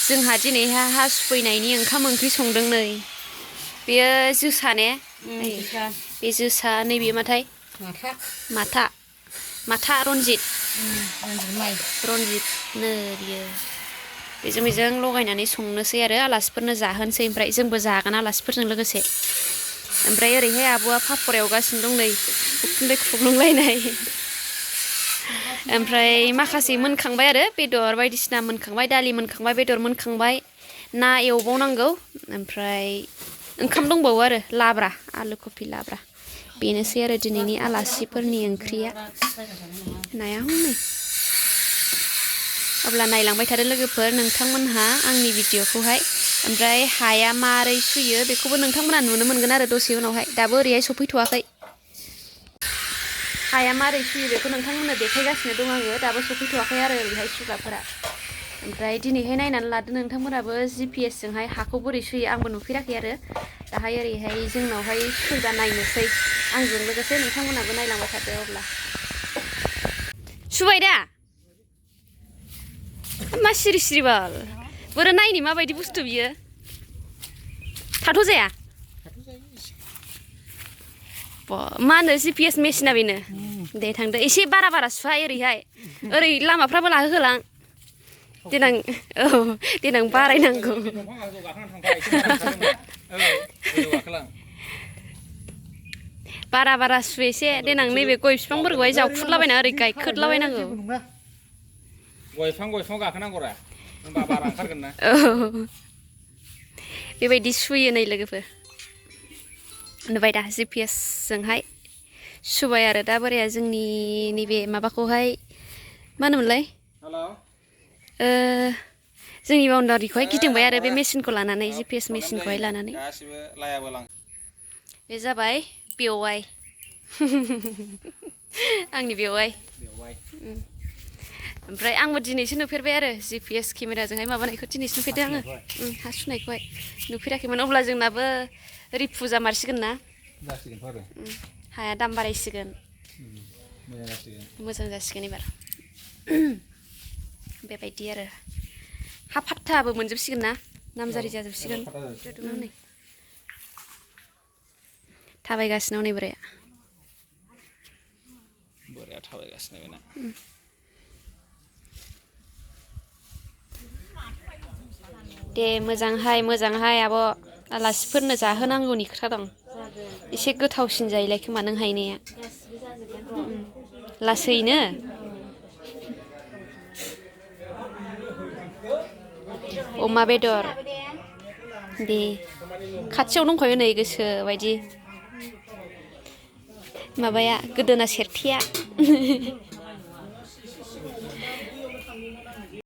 जोंहा दिनैहा हा सुफैनायनि ओंखाम ओंख्रि संदों नै बेयो जोसा ने बे जोसा नैबे माथाय माथा रनजित नो बियो बेजों लगायनानै संनोसै आरो आलासिफोरनो जाहोनोसै ओमफ्राय जोंबो जागोन आलासिफोरजों लोगोसे ओमफ्राय ओरैहाय आब'आ पापर एवगासिनो दं नै उखुन्दै खुग्लुंलायनाय ओमफ्राय माखासे मोनखांबाय आरो बेदर बायदिसिना मोनखांबाय दालि मोनखांबाय बेदर मोनखांबाय ना एवबावनांगौ ओमफ्राय ओंखाम दंबावो आरो लाब्रा आलु कफि लाब्रा बेनोसै आरो दिनैनि आलासिफोरनि ओंख्रिया नाया हनै अब्ला नायलांबाय थादो लोगोफोर नोंथांमोनहा आंनि भिडिअखौहाय ओमफ्राय हाया मारै सुयो बेखौबो नोंथांमोनहा नुनो मोनगोन आरो दसे उनावहाय दाबो ओरैहाय सफैथ'वाखै हाया मारै सुयो बेखौ नोंथांमोननो देखायगासिनो दं आङो दाबो सफैथ'वाखै आरो ओरैहाय सुग्राफोरा ओमफ्राय दिनैहाय नायनानै लादो नोंथांमोनहाबो GPS जोंहाय हाखौ बोरै सुयो आंबो नुफेराखै आरो दाहाय ओरैहाय जोंनावहाय सुबा नायनोसै आंजों लोगोसे नोंथांमोनहाबो नायलांबाय थादो अब्ला सुबाय दा मा सिरि सिरि बाल बोरो नायनि माबायदि बुस्थु बियो थाथ' जाया मा होनो GPS मेसिना बेनो दे थांदो एसे बारा सुहा ओरैहाय ओरै लामाफ्राबो लाहोहोलां देनां औ देनां बारायनांगौ बारा सु एसे देनां नैबे गय बिफांफोरखौहाय जावखुरलाबायना ओरै गायखोदलाबायनांगौ गय बिफां गाखोनांगौ रा होमबा बारा ओंखारगोन ना बेबायदि सुयो नै लोगोफोर नुबाय दा GPS जोंहाय सुबाय आरो दा बोराया जोंनि नैबे माबाखौहाय मा होनोमोनलाय जोंनि बाउन्डारिखौहाय गिदिंबाय आरो बे मेसिनखौ लानानै GPS मेसिनखौहाय लानानै बे जाबाय बेवाइ आंनि बेवाइ ओमफ्राय आंबो दिनैसो नुफेरबाय आरो GPS केमेराजोंहाय माबानायखौ दिनैसो नुफेरदों आङो हा सुनायखौहाय नुफेराखैमोन अब्ला जोंनाबो रिफु जामारसिगोन ना हाया दाम बारायसिगोन मोजां जासिगोन एबार बेबायदि आरो हा फात्ताबो मोनजोबसिगोन ना नामजारि जाजोबसिगोन नै थाबायगासिनो नै बोराया थाबायगासिनो बेना दे मोजांहाय आब' आलासिफोरनो जाहोनांगौनि खोथा दं एसे गोथावसिन जायोलाय खोमा नों हायनाया लासैनो अमा बेदर दे खाथियाव दंखायो नै गोसो बायदि माबाया गोदोना सेरथेया